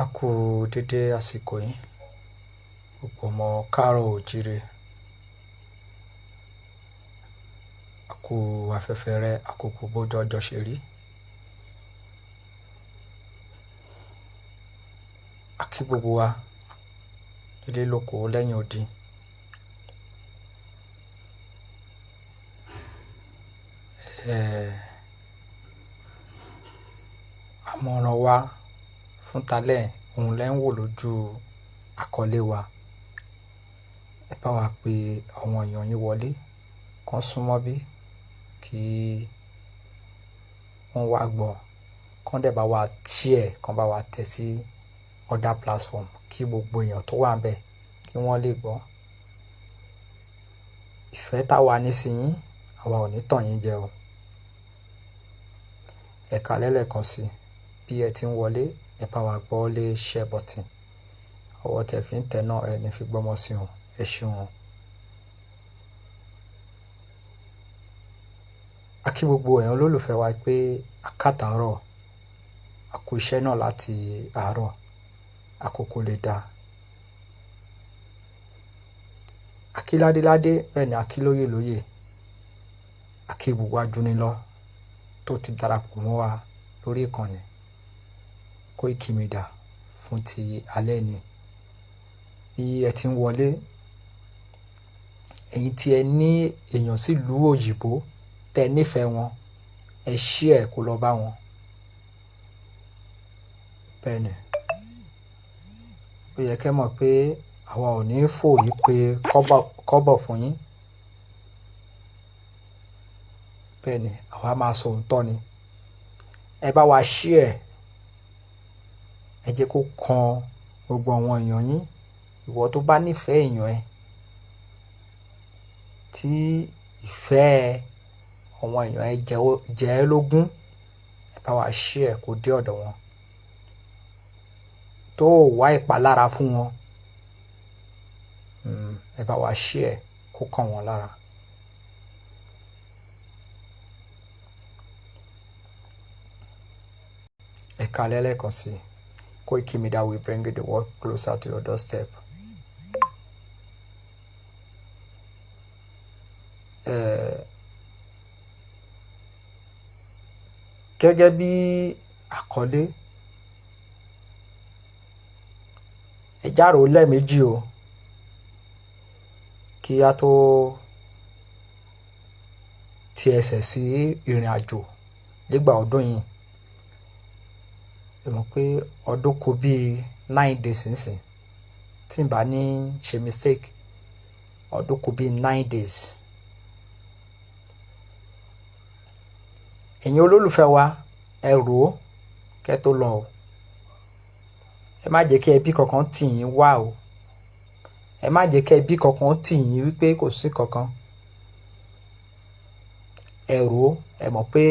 A kú dédé àsìkò yìí, gbogbo ọmọ káàárọ̀ oòjíire. A kú afẹ́fẹ́ rẹ, àkókò bójú ọjọ́ ṣe rí. A kí gbogbo wa nílé lóko lẹ́yìn odi. Àmọ̀ràn wa fún talẹ́ òun lẹ́ ń wò lójú àkọlé wa. Ẹ bá wa pe àwọn èèyàn yín wọlé, kán súnmọ́ bí kí wọ́n wá gbọ́, kán dẹ̀ bá wa share, kán bá wa tẹ̀ sí other platform kí gbogbo èèyàn tó wà ńbẹ̀ kí wọ́n lè gbọ́. Ìfẹ́ táwa ní sí yín, àwa ò ní tàn yín jẹ o. Ẹ káalẹ́ lẹ́ẹ̀kan sí i. Bí ẹ ti ń wọlé, ẹ bá wa gbọ́ lé share button. Ọwọ́ tẹ fi ń tẹ̀ náà ẹ ní fi gbọ́mọ sí o. Ẹ ṣeun o. A kí gbogbo èèyàn olólùfẹ́ wa pé a káàtàárọ̀, a kú iṣẹ́ náà láti àárọ̀, àkókò lè dáa. A kí ládéládé, bẹ́ẹ̀ ni a kí lóyè lóyè. A kí gbogbo ajúnilọ́ tó ti darapọ̀ mọ́ wa lórí ìkànnì Koiki Media fún ti alẹ́ ni. Bí ẹ ti ń wọlé, ẹ̀yin tí ẹ ní èèyàn sílùú òyìnbó tẹ nífẹ̀ẹ́ wọn, ẹ share kó lọ bá wọn. Bẹ́ẹ̀ ni. Ó yẹ kí ẹ mọ̀ pé àwa ò ní fòrí pé kọ́bọ̀ fún yín. Bẹ́ẹ̀ ni, àwa máa sọ òótọ́ ni. Ẹ bá wa share, ẹ jẹ́ kó kan gbogbo àwọn èèyàn yín. Ìwọ tó bá nífẹ̀ẹ́ èèyàn ẹ, tí ìfẹ́ àwọn èèyàn ẹ jẹ ẹ́ lógún, ẹ bá wa share kó dé ọ̀dọ̀ wọn. Tó wá ìpalára fún wọn, ẹ bá wa share kó kàn wọ́n lára. Ẹ káalẹ́ lẹ́ẹ̀kan sí i. Koiki Media will bring the world closer to your doorstep. Gẹ́gẹ́ bí àkọlé, ẹ járò lẹ́ẹ̀mejì o kí a tó ti ẹsẹ̀ sí ìrìn àjò nígbà ọdún yìí. Ẹ mọ̀ pé ọdún kù bí 9 days nísìn, tí n bá ní ṣe mistake, ọdún kù bí 9 days. Ẹ̀yin olólùfẹ́ wa, ẹ rò ó kẹ́ tó lọ o. Ẹ má jẹ́ kí ẹbí kankan tì yín wá o. Ẹ má jẹ́ kí ẹbí kankan tì yín wípé kò sí kankan. Ẹ rò ó, ẹ mọ̀ pé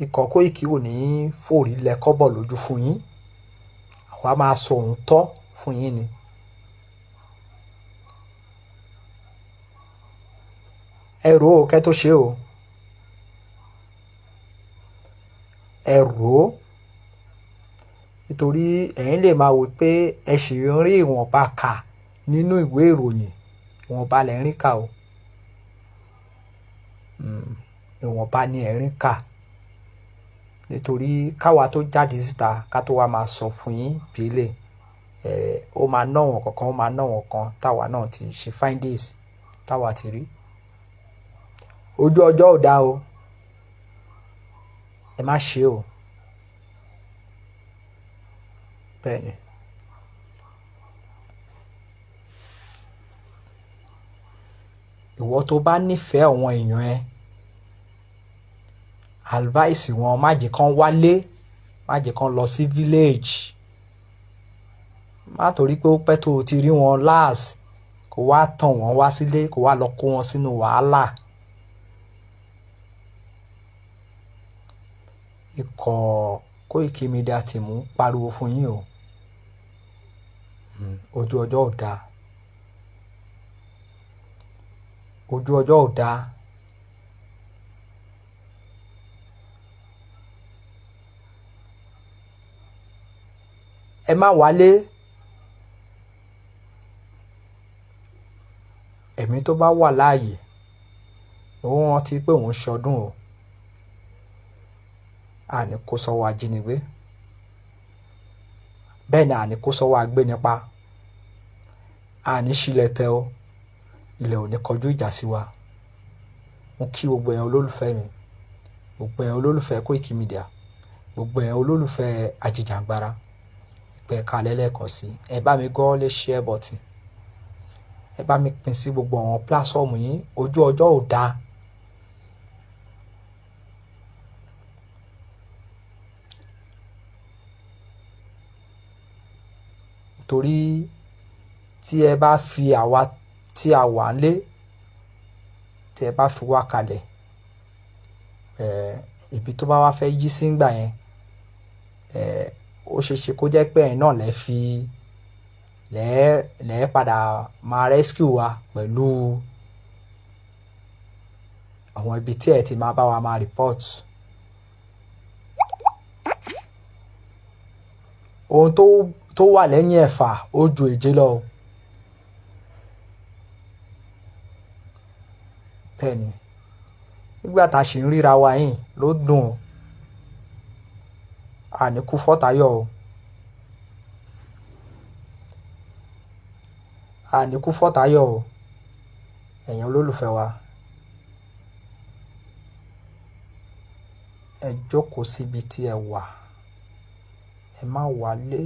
ikọ̀ Koiki ò ní fòrí lẹ kọ́bọ̀ lójú fún yín. Àwa máa sọ òótọ́ fún yín ni. Ẹ rò ó kẹ́ tó ṣe o. Ẹ rò ó, nítorí ẹ̀yin lè máa wò pé ẹ ṣì ń rí ìwọ̀nba kà nínú ìwé ìròyìn. Ìwọ̀nba lẹ̀ ń rí kà o. Ìwọ̀nba ni ẹ̀ ń rí kà. Nítorí káwa tó jáde síta ká tó wá máa sọ fún yín bílẹ̀, ó máa ná wọn kankan, ó máa ná wọn kan táwa náà ti ṣe findings táwa ti rí. Ojú ọjọ́ ò dáa o. Ẹ má ṣe o. Bẹ́ẹ̀ ni. Ìwọ tó bá nífẹ̀ẹ́ àwọn èèyàn ẹ, advice wọn, má jẹ́ kán wálé, má jẹ́ kán lọ sí village. Má torí pé ó pẹ́ tó o ti rí wọn last, kó wá tàn wọ́n wá sílé, kó wá lọ kó wọn sínú wàhálà. Ikọ̀ Koiki Media team ń pariwo fún yín o. Ojú ọjọ́ ò dáa. Ojú ọjọ́ ò dáa. Ẹ má wálé. Ẹ̀mí tó bá wà láàyè òun rántí pé òun ṣọdún o. Àní kó sọ́wọ́ ajínigbé, bẹ́ẹ̀ ni àní kó sọ́wọ́ agbénipa. Àní sílẹ̀ tẹ o, ilẹ̀ ò ní kọjú ìjà sí wa. Mo kí gbogbo ẹ̀yin olólùfẹ́ mi, gbogbo ẹ̀yin olólùfẹ́ Koiki Media, gbogbo ẹ̀yin olólùfẹ́ Ajìjàngbara, ìpè ẹ̀ka lẹ́lẹ́kan sí. Ẹ bá mi gọ́ lé share button, ẹ bá mi pín sí gbogbo àwọn platform yín. Ojú ọjọ́ ò dáa. Torí tí ẹ bá fi àwa tí a wà nílé, tí ẹ bá fi wá kalẹ̀, ibi tó bá wá fẹ́ yí sí ngbà yẹn, ó ṣeé ṣe kó jẹ́ pé ẹ̀yin náà lẹ́ fi lẹ́ lẹ́ padà máa rescue wa pẹ̀lú àwọn ibi tí ẹ ti máa bá wa máa report. Ohun tó wà lẹ́yìn ẹ̀fà ó ju èje lọ o. Bẹ́ẹ̀ ni, nígbà tá a ṣì ń ríra wa yìí ló dùn o. Àní kú fọ́tayọ̀ o. Àní kú fọ́tayọ̀ o. Ẹ̀yin olólùfẹ́ wa, ẹ jókòó síbi tí ẹ wà. Ẹ má wálé.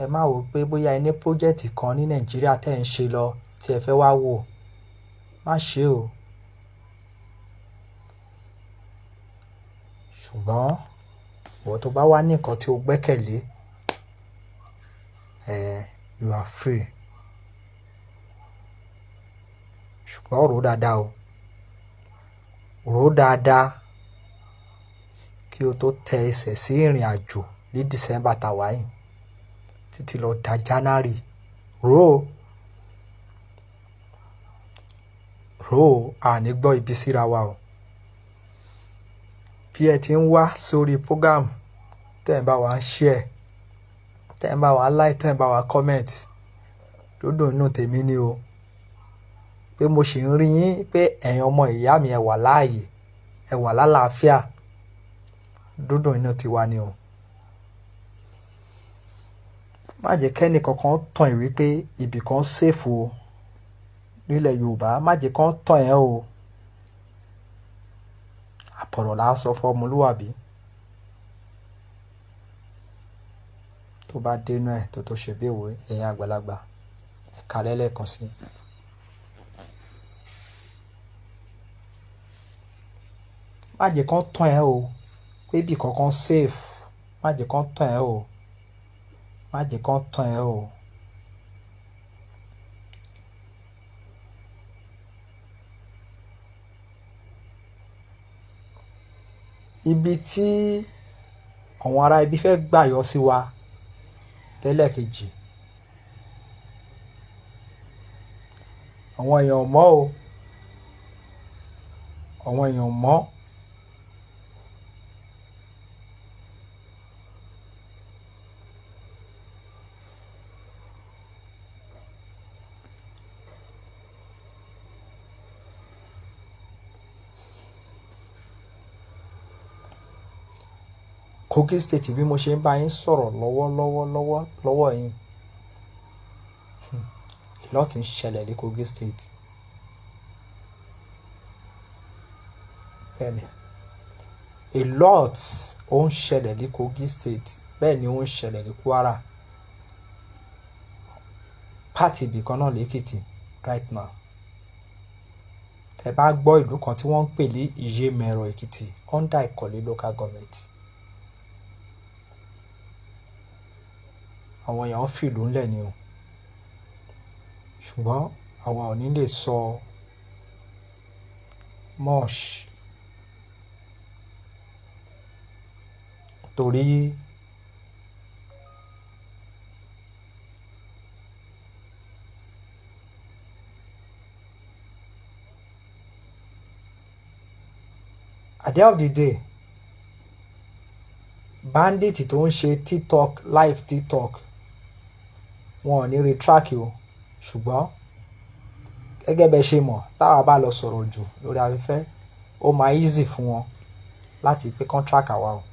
Ẹ má wò pé bóyá ẹ ní project kan ní Nàìjíríà tẹ́ ẹ̀ ń ṣe lọ tí ẹ fẹ́ wá wò. Má ṣe o. Ṣùgbọ́n ìwọ tó bá wá ní nǹkan tí o gbẹ́kẹ̀lé, you are free. Ṣùgbọ́n rò ó dáadáa o. Rò ó dáadáa kí o tó tẹ ẹsẹ̀ sí ìrìn àjò ní December tá wà yìí títí lọ da January. Rò ó. Rò ó, a ní gbọ́ ibi síra wa o. Bí ẹ ti ń wá sórí program, tẹ́ ẹ̀ ń bá wa share, tẹ́ ẹ̀ ń bá wa like, tẹ́ ẹ̀ ń bá wa comment, dúndùn inú tèmi ni o. Pé mo sì ń rí yín pé ẹ̀yin ọmọ ìyá mi, ẹ wà láàyè, ẹ wà lálàáfíà. Dúndùn inú tiwa ni o. Má jẹ́ kẹ́ni kankan tàn ẹ́ wípé ibì kan safe o nílẹ̀ Yorùbá. Má jẹ́ kán tàn ẹ́ o. Àbọ̀rọ̀ là ń sọ fún ọmọlúwàbí. Tó bá dénú ẹ̀ tó ṣe bí òwe, ẹ̀yin àgbàlagbà, ẹ káalẹ́ lẹ́ẹ̀kan sí i. Má jẹ́ kán tàn ẹ́ o pé ibì kankan safe. Má jẹ́ kán tàn ẹ́ o. Má jẹ́ kán tàn ẹ́ o. Ibi tí àwọn ará ibi fẹ́ gbà yọ sí wa lẹ́lẹ́kejì, àwọn èèyàn ò mọ̀ o. Àwọn èèyàn ò mọ̀. Kogi State, bí mo ṣe ń bá yín sọ̀rọ̀ lọ́wọ́lọ́wọ́ lọ́wọ́ lọ́wọ́ yín, a lot ń ṣẹlẹ̀ ní Kogi State. Bẹ́ẹ̀ni, a lot ó ń ṣẹlẹ̀ ní Kogi State, bẹ́ẹ̀ ni ó ń ṣẹlẹ̀ ní Kwara, part ibì kan náà lẹ́kìtì right now. Tẹ́ bá gbọ́ ìlú kan tí wọ́n ń pè ní Ìyèmẹ̀rọ Èkìtì, under Ìkọ̀lé local government. Àwọn èèyàn ń fìlú ńlẹ̀ ni o. Ṣùgbọ́n àwa ò ní lè sọ much torí at the end of the day, Bandit tó ń ṣe TikTok live, TikTok wọn ò ní rí track o. Ṣùgbọ́n gẹ́gẹ́ bẹ́ ṣe mọ̀, táwa bá lọ sọ̀rọ̀ jù lórí afẹ́fẹ́, ó máa easy fún wọn láti pé kán track àwa o,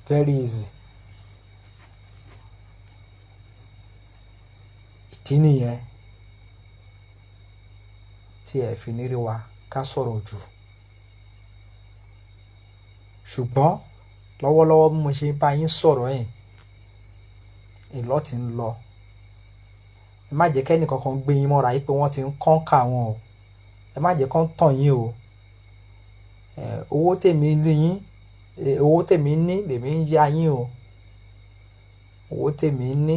very easy. Ìdí nìyẹn tí ẹ fi ní rí wa ká sọ̀rọ̀ jù. Ṣùgbọ́n lọ́wọ́lọ́wọ́ bí mo ṣe bá yín sọ̀rọ̀ yìí, ìlọ́ ti ń lọ. Ẹ má jẹ́ kẹ́nì kankan gbé yín mọ́ra yìí pé wọ́n ti ń kọ́ńkà wọn o. Ẹ má jẹ́ kán tàn yín o. Owó tèmi ní yín, owó tèmi ní lèmi ń yá yín o. Owó tèmi ní,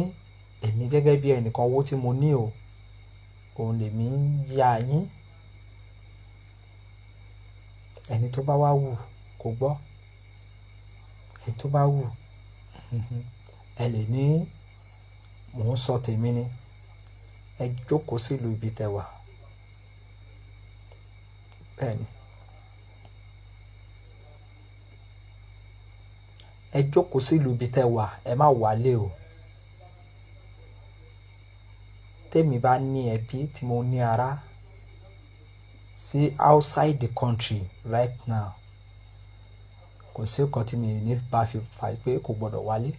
èmi gẹ́gẹ́ bí ẹnìkan, owó tí mo ní o, òun lèmi ń yá yín. Ẹni tó bá wá wù kó gbọ́, ẹni tó bá wù ẹ lè ní mò ń sọ tèmi ni. Ẹ jókòó sílùú ibi tẹ́ wà. Bẹ́ẹ̀ ni, ẹ jókòó sílùú ibi tẹ́ wà, ẹ má wálé o. Tèmi bá ní ẹbí tí mo ní ará sí outside the country right now, kò sí nǹkan tí mi ní bá fi fà pé kò gbọdọ̀ wálé.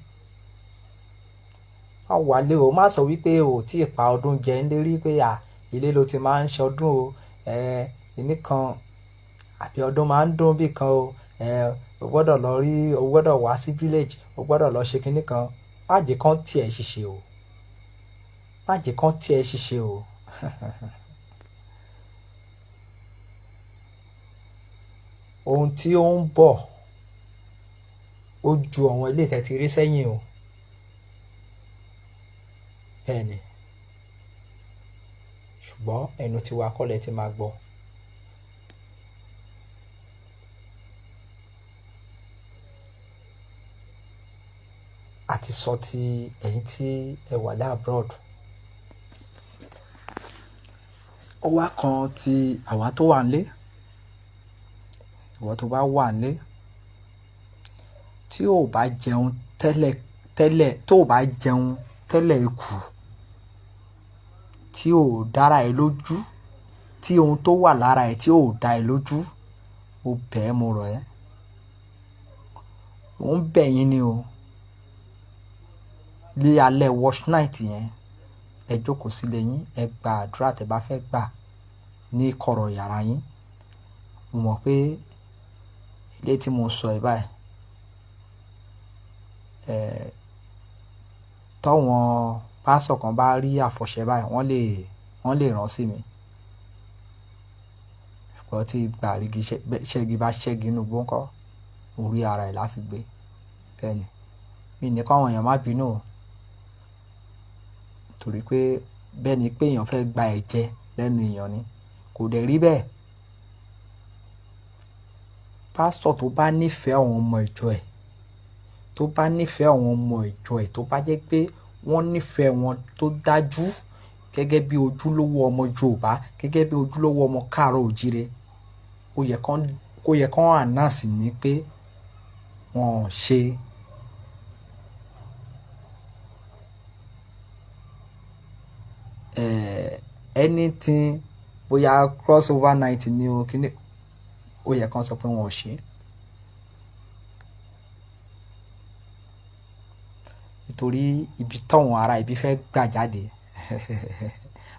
Má wálé o. Má sọ wípé o tí ì pa ọdún jẹ ń lérí pé à ilé ló ti máa ń ṣọdún o, ìní kan àbí ọdún máa ń dùn bí kan o, o gbọ́dọ̀ lọ rí, o gbọ́dọ̀ wá sí village, o gbọ́dọ̀ lọ ṣe kinní kan. Má jẹ́ kán tiẹ̀ ṣiṣẹ́ o, má jẹ́ kán tiẹ̀ ṣiṣẹ́ o. Ohun tí ó ń bọ̀ ó ju àwọn ilé ìtẹ́ ti rí sẹ́yìn o. Bẹ́ẹ̀ ni, ṣùgbọ́n ẹnu tiwa kọ́ lẹ ti máa gbọ́. A ti sọ ti ẹ̀yin tí ẹ wà ní abroad. Ó wá kan ti àwa tó wà nílé. Ìwọ tó bá wà nílé, tí ò bá jẹun tẹ́lẹ̀ tẹ́lẹ̀, tó ò bá jẹun tẹ́lẹ̀ ikù, tí ò dára ẹ lójú, tí ohun tó wà lára ẹ tí ò dá ẹ lójú, mo bẹ̀ ẹ́, mo rọ̀ ẹ́, mò ń bẹ̀ yín ni o. Ní alẹ́ watch night yẹn, ẹ jókòó sílé yín, ẹ gba àdúrà tẹ́ bá fẹ́ gbà ní kọ̀rọ̀ yàrá yín. Mo mọ̀ pé ilé tí mo sọ yìí báyìí, tọ́wọn pásọ̀ kan bá rí àfọ̀ṣẹ báyìí, wọ́n lè rán sí mi. Ṣùgbọ́n tí gbàrígi ṣẹ́gi bá ṣẹ́gi inú igbó ńkọ́, orí ara ẹ̀ la fi gbé. Bẹ́ẹ̀ ni, mi ní káwọn èèyàn má bínú o, torí pé bẹ́ẹ̀ ni pé èèyàn fẹ́ gba ẹ̀jẹ̀ lẹ́nu èèyàn ni, kò dẹ̀ rí bẹ́ẹ̀. Pásítọ̀ tó bá nífẹ̀ẹ́ àwọn ọmọ ìjọ ẹ̀, tó bá nífẹ̀ẹ́ àwọn ọmọ ìjọ ẹ̀, tó bá jẹ́ pé wọ́n nífẹ̀ẹ́ wọn tó dájú gẹ́gẹ́ bí ojúlówó ọmọ Yorùbá, gẹ́gẹ́ bí ojúlówó ọmọ káàárọ̀ òjíire, ó yẹ kán announce ní pé wọ́n ò ṣe anything, bóyá crossover night ni o, kíní, ó yẹ kán sọ pé wọn ò ṣe. Nítorí ibi táwọn ará ibi fẹ́ gbà jáde,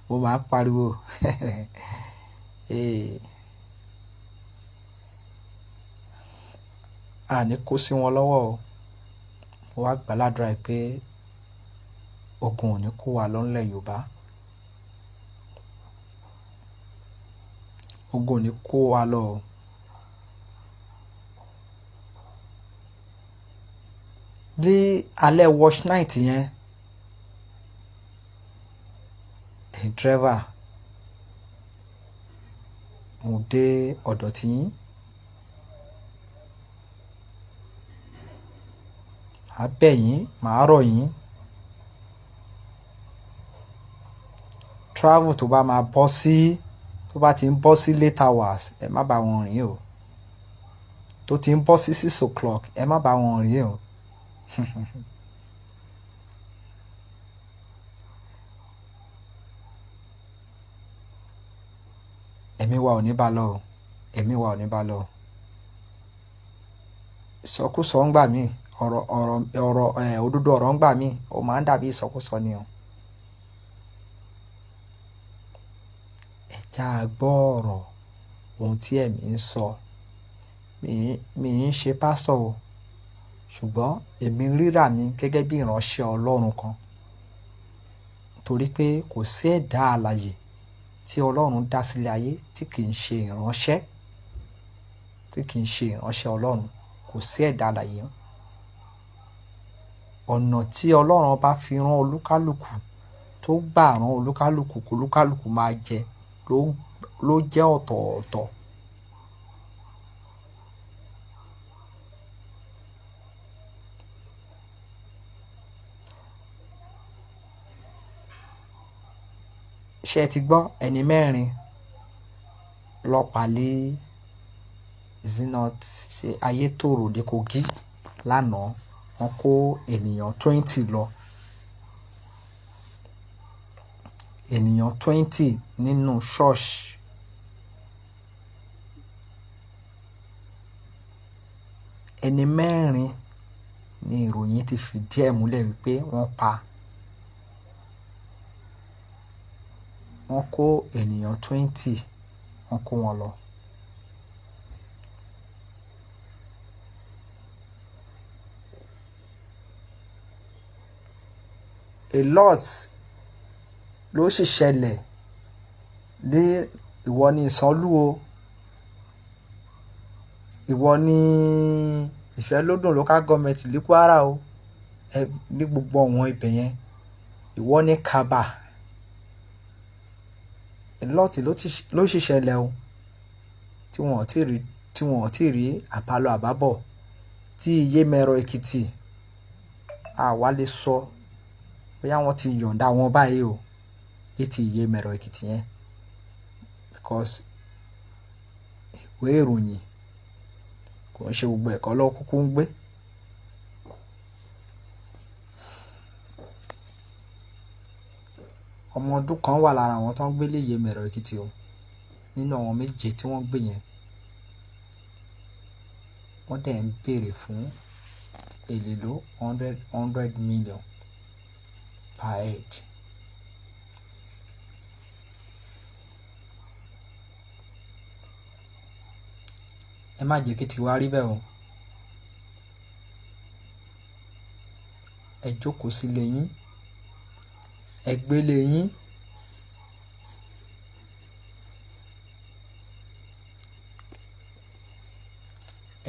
mo máa ń pariwo. A ní kó sí wọn lọ́wọ́ o. Mo wá gbàládùra pé ogun ò ní kó wa lọ nílẹ̀ Yorùbá. Ogun ò ní kó wa lọ o. Ní alẹ́ watch night yẹn, driver, mo dé ọ̀dọ̀ tí yín. Màá bẹ̀ yín, màá rọ̀ yín. Travel tó bá máa bọ́ sí, tó bá ti ń bọ́ sí late hours, ẹ má bá wọn rìn o. Tó ti ń bọ́ sí 6 o'clock, ẹ má bá wọn rìn o. Ẹ̀mí wa ò ní bá lọ o, ẹ̀mí wa ò ní bá lọ o. Ìsọkúsọ ń gbà mí, ọ̀rọ̀ ọ̀rọ̀ ọ̀rọ̀ ẹ̀ òdodo ọ̀rọ̀ ń gbà mí, ó máa ń dàbí ìsọkúsọ ni o. Ẹ já a gbọ́ ọ̀rọ̀ ohun tí ẹ̀mí ń sọ. Mi ń ṣe pásítọ̀ o, ṣùgbọ́n èmi ríra mi gẹ́gẹ́ bí ìránṣẹ́ Ọlọ́run kan. Torí pé kò sí ẹ̀dá alààyè tí Ọlọ́run dá sílẹ̀ ayé tí kì í ṣe ìránṣẹ́, tí kì í ṣe ìránṣẹ́ Ọlọ́run. Kò sí ẹ̀dá alààyè. Ọ̀nà tí Ọlọ́run bá fi rán olúkálùkù, tó gbà rán olúkálùkù, kó olúkálùkù máa jẹ ló jẹ́ ọ̀tọ̀ọ̀tọ̀. Ṣé ẹ ti gbọ́? Ẹni mẹ́rin lọ́pàá lé Zenith ṣe Ayétòrò dé Kogi lánàá, wọ́n kó ènìyàn 20 lọ. Ènìyàn 20 nínú ṣọ́ọ̀ṣì. Ẹni mẹ́rin ni ìròyìn ti fìdí ẹ̀ múlẹ̀ wípé wọ́n pa. Wọ́n kó ènìyàn 20, wọ́n kó wọn lọ. A lot ló sì ṣẹlẹ̀ ní ìwọ ní Ìsànlú o, ìwọ ní Ìfẹ́lódùn local government ní Kwara o, ní gbogbo àwọn ibẹ̀ yẹn, ìwọ ní Kaba. A lot ló sì ṣẹlẹ̀ o, tí wọ́n ò tí rí, tí wọ́n ò tí rí àbálọ àbábọ̀ tí Iyemẹ̀rọ Èkìtì àwa lè sọ bóyá wọ́n ti yọ̀ǹda wọn báyìí o, ní ti Iyemẹ̀rọ Èkìtì yẹn, because ìwé ìròyìn kò ń ṣe gbogbo ẹ̀kọ́ ló kúkú ń gbé. Ọmọ ọdún kan wà lára àwọn tó ń gbé ní Iyemẹ̀rọ Èkìtì o, nínú àwọn méje tí wọ́n gbé yẹn. Wọ́n dẹ̀ ń béèrè fún èlé hundred million per head. Ẹ má jẹ́ kí tiwa rí bẹ́ẹ̀ o. Ẹ jókòó sílé yín, ẹ gbélé yín.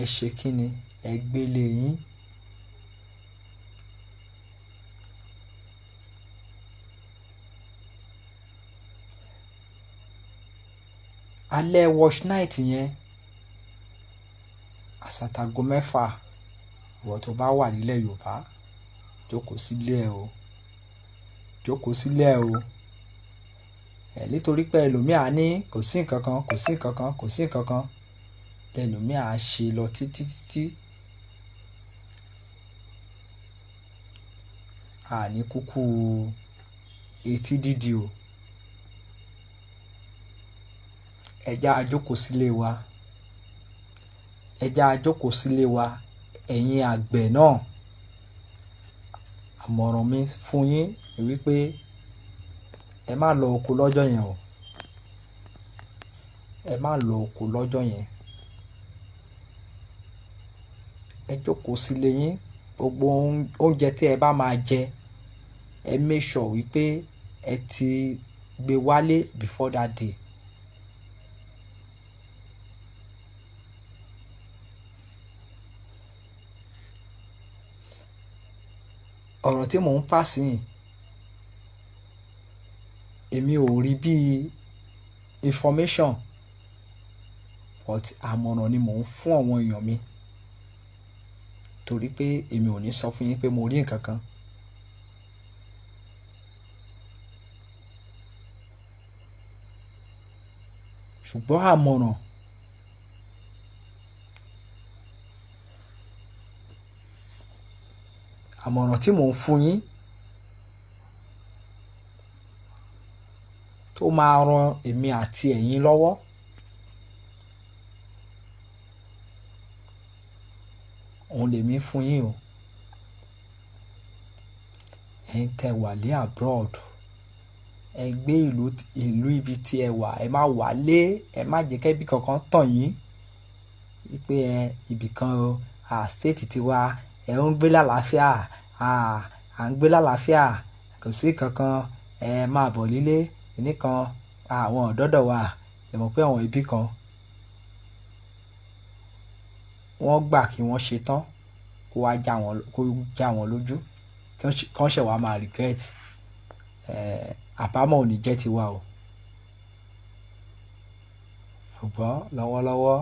Ẹ ṣe kíni, ẹ gbélé yín. Alẹ́ watch night yẹn, àsàtàgò 6, ìwọ tó bá wà nílẹ̀ Yorùbá, jókòó sílé ẹ o, jókòó sílé ẹ o. Ẹ nítorí pé ẹlòmíà ní kò sí nǹkan kan, kò sí nǹkan kan, kò sí nǹkan kan, ẹlòmíà á ṣe lọ títí títí. Àní kúkú etí dídì o. Ẹ já a jókòó sílé wa, ẹ já a jókòó sílé wa. Ẹ̀yin àgbẹ̀ náà, àmọ̀ràn mi fún yín ni wípé ẹ má lọ oko lọ́jọ́ yẹn o. Ẹ má lọ oko lọ́jọ́ yẹn. Ẹ jókòó sílé yín. Gbogbo oúnjẹ tí ẹ bá máa jẹ, ẹ make sure wípé ẹ ti gbé wálé before that day. Ọ̀rọ̀ tí mò ń pàṣẹ yìí, èmi ò rí bí information, but àmọ̀ràn ni mò ń fún àwọn èèyàn mi, torí pé èmi ò ní sọ fún yín pé mo rí nǹkan kan. Ṣùgbọ́n àmọ̀ràn Àmọ̀ràn tí mò ń fún yín tó máa ran èmi àti ẹ̀yin lọ́wọ́, òun lèmi fún yín o. Ẹ̀yin tẹ́ wà ní abroad, ẹ gbé ìlú ibi tí ẹ wà, ẹ má wálé, ẹ má jẹ́ kẹ́bí kankan tàn yín pé ẹ ibìkan o, state tiwa ẹ ń gbé lálàáfíà, à ń gbé lálàáfíà, kò sí kankan, ẹ máa bọ̀ lílé nìkan, àwọn ọ̀dọ́dọ̀ wa. Ẹ mọ̀ pé àwọn ibi kan wọ́n gbà kí wọ́n ṣe tán kó wá já wọn lójú, kán ṣẹ̀ wá máa regret. Àbámọ̀ ò ní jẹ́ tiwa o. Ṣùgbọ́n lọ́wọ́lọ́wọ́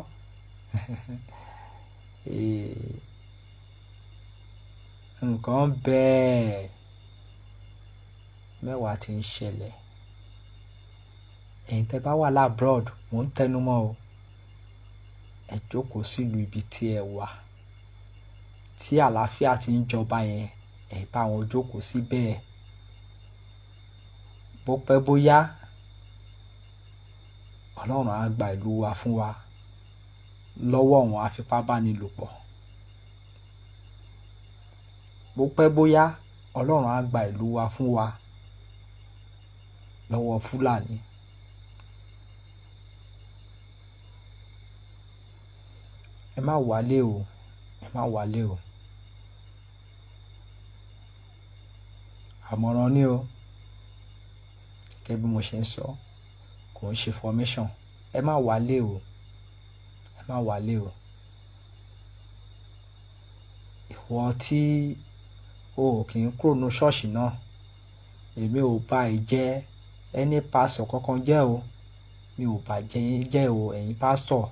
nǹkan bẹ́ẹ̀ mẹ́wàá ti ń ṣẹlẹ̀. Ẹ̀yin tẹ́ bá wà lábroad, mò ń tẹnu mọ́ o, ẹ jókòó sílùú ibi tí ẹ wà tí àlàáfíà ti ń jọba yẹn, ẹ bá wọn jókòó síbẹ̀. Bó pẹ́ bóyá, Ọlọ́run á gba ìlú wa fún wa lọ́wọ́ àwọn afipábánilòpọ̀. Bó pẹ́ bóyá, Ọlọ́run á gba ìlú wa fún wa lọ́wọ́ Fúlàní. Ẹ má wálé o, ẹ má wálé o. Àmọ̀ràn ni o, gẹ́gẹ́ bí mo ṣe ń sọ, kò ń ṣe formation. Ẹ má wálé o, ẹ má wálé o. Ìwọ tí o kì í kúrò ní ṣọ́ọ̀ṣì náà, èmi ò bá ẹ jẹ́ ẹni pásọ̀ kankan jẹ́ o, mi ò bá jẹ́ yín jẹ́ o, ẹ̀yin pásọ̀.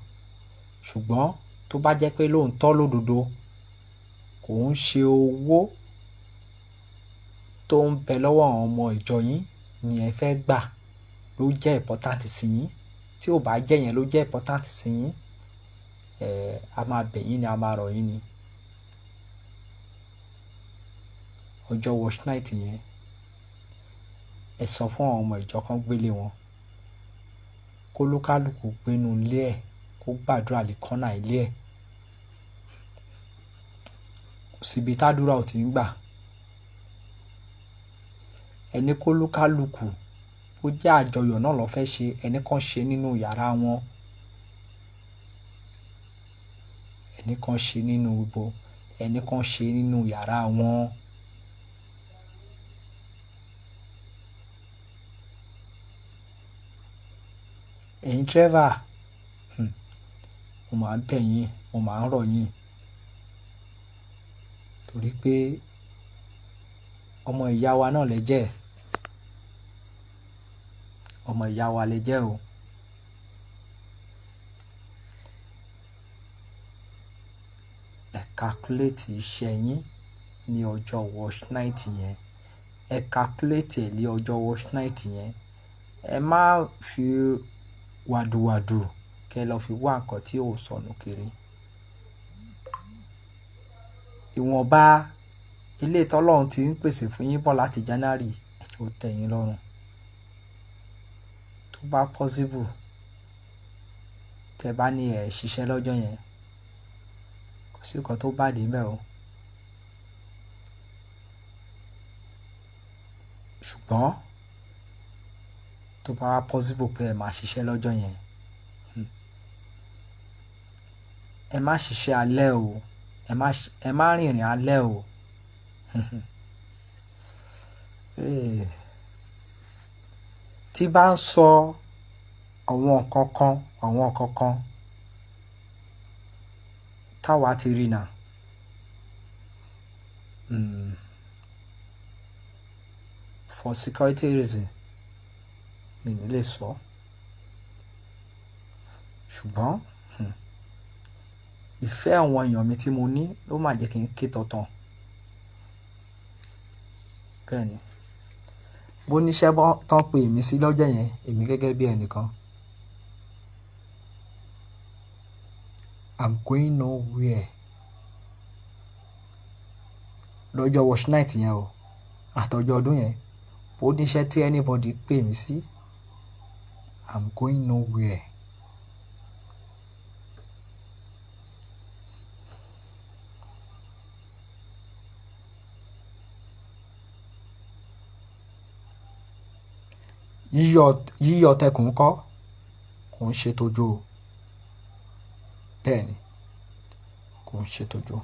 Ṣùgbọ́n tó bá jẹ́ pé lóòótọ́ lódodo, kò ń ṣe owó tó ń bẹ lọ́wọ́ àwọn ọmọ ìjọ yín ni ẹ fẹ́ gbà ló jẹ́ important sí yín. Tí ò bá jẹ́ yẹn ló jẹ́ important sí yín, a máa bẹ̀ yín ni, a máa rọ̀ yín ni. Ọjọ́ wash night yẹn, ẹ sọ fún àwọn ọmọ ìjọ kan gbélé wọn, kólúkálùkù gbénu ilé ẹ̀, kó gbàdúrà lè kọ́nà ilé ẹ̀. Kò síbi tádúrà ò ti ń gbà. Ẹni kólúkálùkù ó jẹ́ àjọyọ̀ náà ló fẹ́ ṣe, ẹni kan ṣe nínú yàrá wọn, ẹni kan ṣe nínú ibo, ẹni kan ṣe nínú yàrá wọn. Ẹ̀yin dírẹ́fà, mo máa ń bẹ̀ yín, mo máa ń rọ̀ yín, torí pé ọmọ ìyá wa náà lẹ jẹ́, ọmọ ìyá wa lẹ jẹ́ o. Ẹ calculate iṣẹ́ yín ní ọjọ́ wash night yẹn, ẹ calculate ẹ̀ ní ọjọ́ wash night yẹn. Ẹ má fi wàdùwàdù kẹ́ lọ fi wá nǹkan tí ò sọnù kiri. Ìwọ̀nba ilé tọ́lọ́run ti ń pèsè fún yín bọ̀ láti January, ẹ jọ̀ọ́ tẹ́ yín lọ́rùn. Tó bá possible, tẹ́ bá ní ẹ ṣiṣẹ́ lọ́jọ́ yẹn, kò sí nǹkan tó bá dé ńbẹ̀ o. Ṣùgbọ́n tó bá wá possible pé ẹ máa ṣiṣẹ́ lọ́jọ́ yẹn, ẹ má ṣiṣẹ́ alẹ́ o, ẹ má rìnrìn alẹ́ o. Tí bá ń sọ àwọn nǹkan kan táwa ti rí náà, for security reason mi ní lè sọ. Ṣùgbọ́n ìfẹ́ àwọn èèyàn mi tí mo ní ló máa jẹ́ kí n ké tọ̀tàn. Bẹ́ẹ̀ ni, bó níṣẹ́ tán pé èmi sí lọ́jọ́ yẹn, èmi gẹ́gẹ́ bí ẹnìkan, I'm going nowhere. Lọ́jọ́ wash night yẹn o, àtọjọ́ ọdún yẹn, ó níṣẹ́ tí anybody pè mí sí, I'm going nowhere. Yíyọ tẹkùn kọ́ kò ń ṣe tójó o. Bẹ́ẹ̀ ni, kò ń ṣe tójó.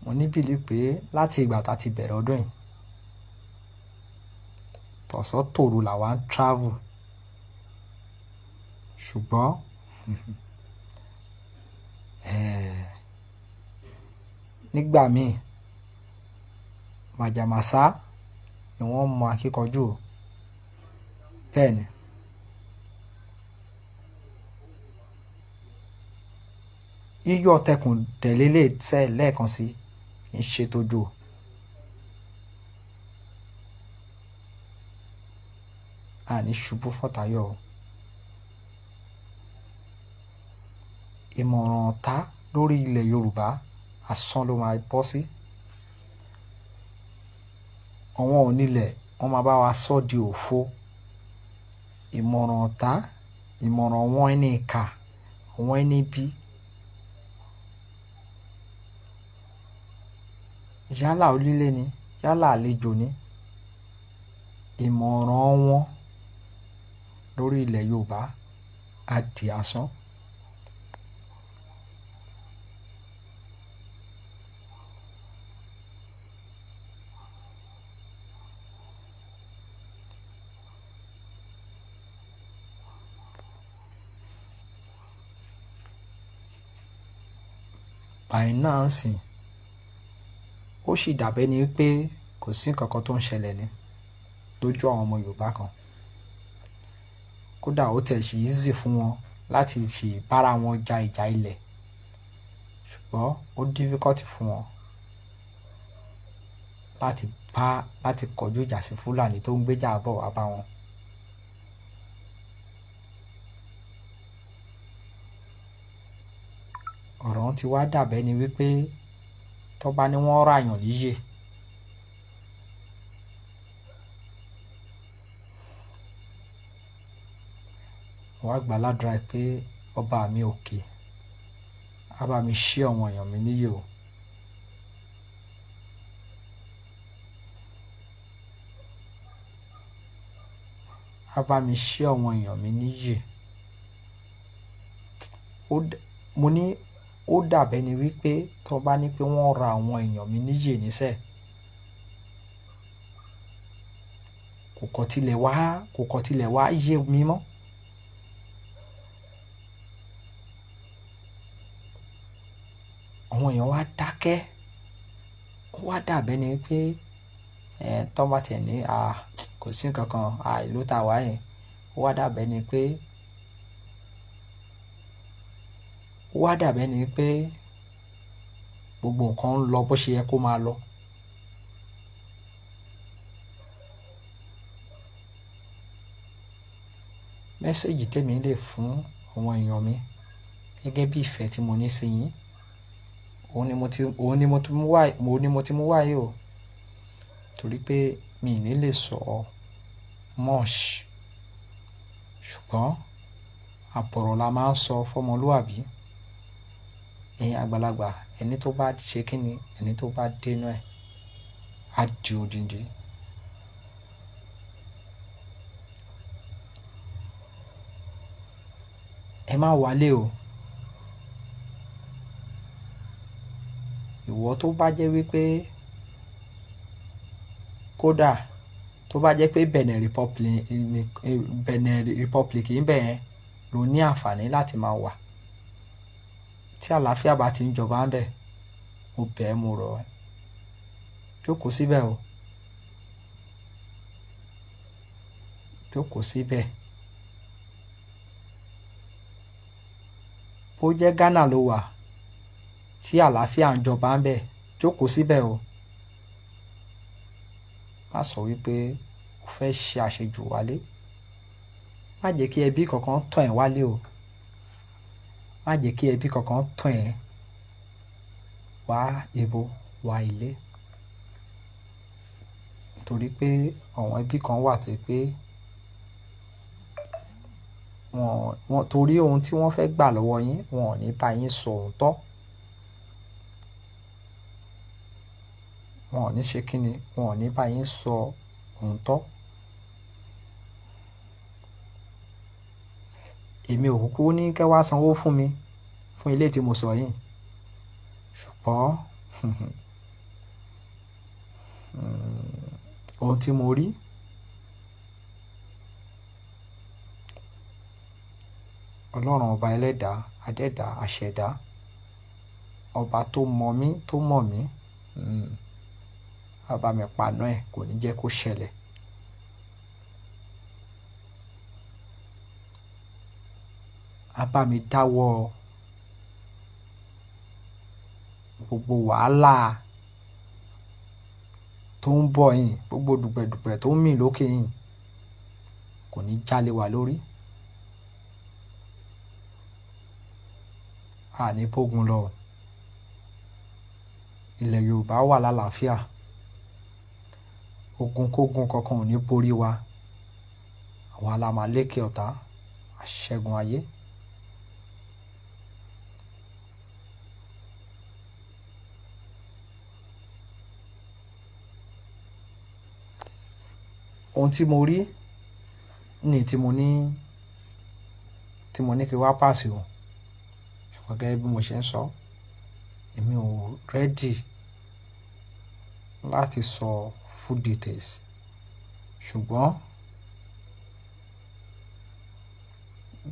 Mo ní bìlí pé láti ìgbà tá a ti bẹ̀rẹ̀ ọdún yìí, tọ̀sán tòru làwa ń travel. Ṣùgbọ́n nígbà míì màjàmásá ni wọ́n mọ akíkanjú o. Bẹ́ẹ̀ ni. Yíyọ tẹkùn dẹ̀lélẹ̀ tẹ́ lẹ́ẹ̀kan sí kì í ṣe tójú o. A ní ṣubú fọ́tayọ̀ o. Ìmọ̀ràn ọ̀tá lórí ilẹ̀ Yorùbá asán ló máa bọ́ sí. Àwọn onílẹ̀ wọ́n máa bá wa sọ́ di òfo. Ìmọ̀ràn ọ̀tá, ìmọ̀ràn wọn ẹni ìkà, àwọn ẹni ibi. Yálà onílé ni, yálà àlejò ni. Ìmọ̀ràn wọn lórí ilẹ̀ Yorùbá á di asán. By now nsìn, ó sì dàbẹ́ ni pé kò sí nǹkan kan tó ń ṣẹlẹ̀ ni lójú àwọn ọmọ Yorùbá kan. Kódà ó tẹ̀ sí easy fún wọn láti ṣe bára wọn ja ìjà ilẹ̀, ṣùgbọ́n ó difficult fún wọn láti kọjú ìjà sí Fúlàní tó ń gbéjà bọ̀ wá bá wọn. Ọ̀rọ̀ ti wá dàbẹ́ ni wípé tó bá ní wọ́n ràyàn níyè. Mo wá gbà ládùrá pé ọba mi òkè á bá mi ṣí àwọn èèyàn mi níyè o. Á bá mi ṣí àwọn èèyàn mi níyè. Mo ní ó dàbẹ́ ni wípé tó bá ní pé wọ́n ra àwọn èèyàn mi níyè níṣẹ́, kò kọ̀ tilẹ̀ wá yé mi mọ́. Àwọn èèyàn wá dákẹ́. Ó wá dàbẹ́ ni wípé tó bá tiẹ̀ ní kò sí nǹkan kan, ìlú tá a wá yẹn, ó wá dàbẹ́ ni pé gbogbo nǹkan ń lọ bó ṣe yẹ kó máa lọ. Mẹ́sẹ̀gì tèmi lè fún àwọn èèyàn mi gẹ́gẹ́ bí ìfẹ́ tí mo ní sí yín, òun ni mo ti mú wáyé o. Torí pé mi ò ní lè sọ much, ṣùgbọ́n àbọ̀rọ̀ la máa ń sọ fọ́mọlúàbí. Ẹ̀yin àgbàlagbà, ẹni tó bá ṣe kíni, ẹni tó bá dénú ẹ̀ á di odindi. Ẹ má wálé o. Ìwọ tó bá jẹ́ wípé kódà tó bá jẹ́ pé Benin Republic ń bẹ̀ yẹn ló ní àǹfààní láti máa wà. Tí àlàáfíà bá ti ń jọba ń bẹ̀, mo bẹ̀ ẹ́, mo rọ̀ ẹ́, jókòó síbẹ̀ o. Jókòó síbẹ̀. Bó jẹ́ Ghana ló wà tí àlàáfíà ń jọba ń bẹ̀, jókòó síbẹ̀ o. Má sọ wípé o fẹ́ ṣe àṣejù wálé. Má jẹ́ kí ẹbí kankan tàn ẹ́ wálé o. Má jẹ́ kí ẹbí kankan tàn ẹ́. Wá ibo, wá ilé. Torí pé àwọn ẹbí kan wà tó pé wọ́n torí ohun tí wọ́n fẹ́ gbà lọ́wọ́ yín, wọn ò ní bá yín sọ òótọ́. Wọn ò ní ṣe kíni, wọn ò ní bá yín sọ òótọ́. Èmi ò kúkú ní kẹ́ wá sanwó fún mi fún ilé tí mo sọ yìí, ṣùgbọ́n ohun tí mo rí, Ọlọ́run ọba ẹlẹ́dàá, adẹ́dàá, àṣẹ̀dá, ọba tó mọ̀ mí, tó mọ̀ mí, á bá mi paná ẹ̀, kò ní jẹ́ kó ṣẹlẹ̀. Á bá mi dáwọ́ gbogbo wàhálà tó ń bọ̀ yìí, gbogbo dùgbẹ̀dùgbẹ̀ tó ń mì lókè yìí, kò ní jálé wa lórí. A ní bógun lọ. Ilẹ̀ Yorùbá wà lálàáfíà. Ogunkógun kankan ò ní borí wa. Àwa la máa lékè ọ̀tá, àṣẹ́gun ayé. Ohun tí mo rí ní tí mo ní kí wá pàṣẹ o. Ṣùgbọ́n gẹ́gẹ́ bí mo ṣe ń sọ, èmi ò ready láti sọ full details. Ṣùgbọ́n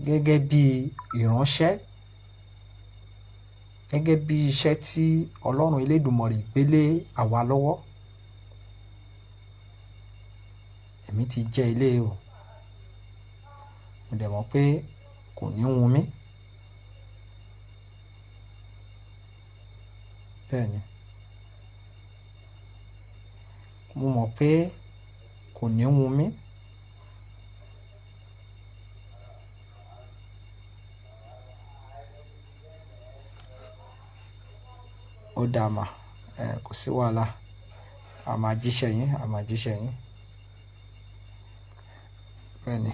gẹ́gẹ́ bí ìránṣẹ́, gẹ́gẹ́ bí iṣẹ́ tí Ọlọ́run Elédùmarè gbé lé àwa lọ́wọ́, èmi ti jẹ́ ilé o. Mo dẹ̀ mọ̀ pé kò ní wun mí. Bẹ́ẹ̀ ni, mo mọ̀ pé kò ní wun mí. Ó dáa mà, kò sí wàhálà. A máa jíṣẹ́ yín, a máa jíṣẹ́ yín. Bẹ́ẹ̀ ni,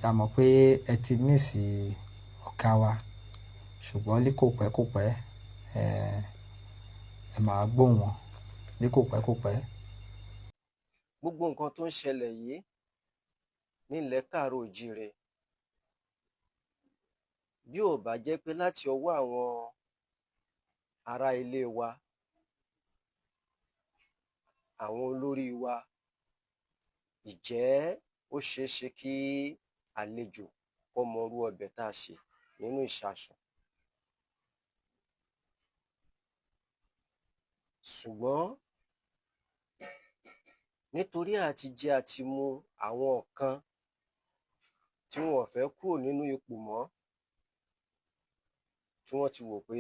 a mọ̀ pé ẹ ti miss ọ̀gá wa, ṣùgbọ́n ní kò pẹ́ kò pẹ́, ẹ máa gbóhùn wọn ní kò pẹ́ kò pẹ́. Gbogbo nǹkan tó ń ṣẹlẹ̀ yìí nílẹ̀ káàárọ̀ oòjíire, bí ò bá jẹ́ pé láti ọwọ́ àwọn ará ilé wa, àwọn olórí wa, ìjẹ́ ó ṣeé ṣe kí àlejò kó mọrú ọbẹ̀ tá a sè nínú ìṣasùn. Ṣùgbọ́n nítorí àti jẹ àti mu àwọn kan tí wọn ò fẹ́ kúrò nínú ipò mọ́, tí wọ́n ti wò pé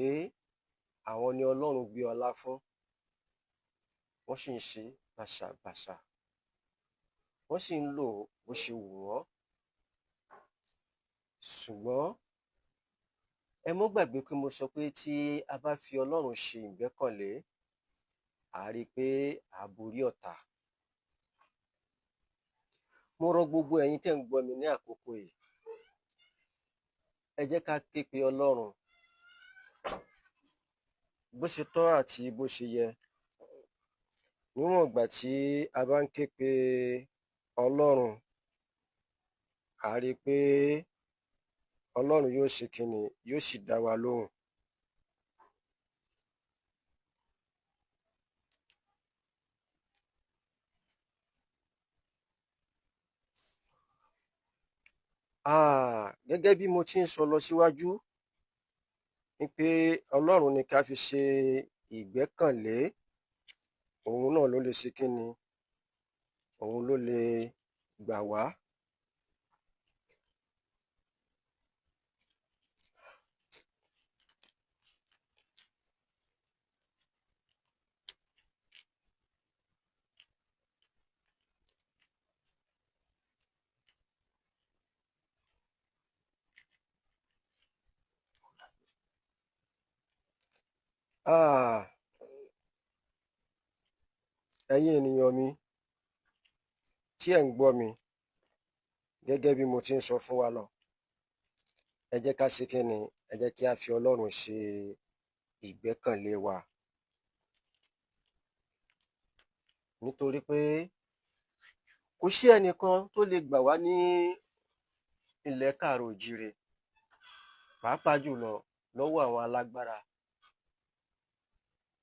àwọn ni Ọlọ́run gbé ọlá fún, wọ́n sì ń ṣe bàṣàbàṣà, wọ́n sì ń lò ó bó ṣe wù wọ́n. Ṣùgbọ́n ẹ mọ́ gbàgbé pé mo sọ pé tí a bá fi Ọlọ́run ṣe ìgbẹ́kànlé, à á rí i pé à á borí ọ̀tá. Mo rọ gbogbo ẹ̀yin tẹ́ ń gbọ́ mi ní àkókò yìí, ẹ jẹ́ ká ké pe Ọlọ́run bó ṣe tọ́ àti bó ṣe yẹ. Níwọ̀n ìgbà tí a bá ń ké pe Ọlọ́run, à á rí i pé Ọlọ́run yóò ṣe kíni, yóò sì dá wa lóhùn. Gẹ́gẹ́ bí mo ti ń sọ lọ síwájú ni pé Ọlọ́run ni ká fi ṣe ìgbẹ́kànlé, òun náà ló lè ṣe kíni, òun ló lè gbà wá. Ẹ̀yin ènìyàn mi tí ẹ̀ ń gbọ́ mi, gẹ́gẹ́ bí mo ti ń sọ fún wa lọ, ẹ jẹ́ ká ṣe kíni? Ẹ jẹ́ kí a fi Ọlọ́run ṣe ìgbẹ́kànlé wa, nítorí pé kò sí ẹnìkan tó lè gbà wá ní ilẹ̀ káàárọ̀ oòjíire, pàápàá jùlọ lọ́wọ́ àwọn alágbára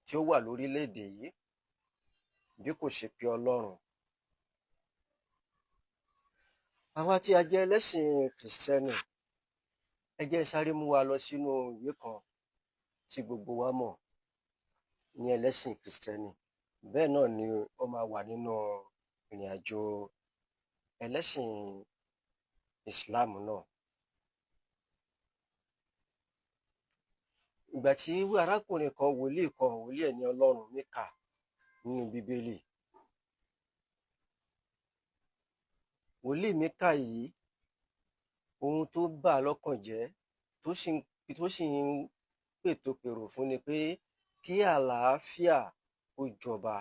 tí ó wà lórílẹ̀-èdè yìí, bí kò ṣe pé Ọlọ́run. Àwa tí a jẹ́ ẹlẹ́sìn Kìrìsìtẹ́nì, ẹ jẹ́ n sáré mú wa lọ sínú ìwé kan tí gbogbo wa mọ̀ ní ẹlẹ́sìn Kìrìsìtẹ́nì. Bẹ́ẹ̀ náà ni ó máa wà nínú ìrìnàjò ẹlẹ́sìn Ìsìláàmù náà. Ìgbà tí arákùnrin kan, wòlíì kan, wòlíì ẹni Ọlọ́run, Míkà nínú Bíbélì. Wòlíì Míkà yìí, ohun tó bà á lọ́kàn jẹ́ tó sì ń pètòpèrò fún ni pé kí àlàáfíà kó jọba.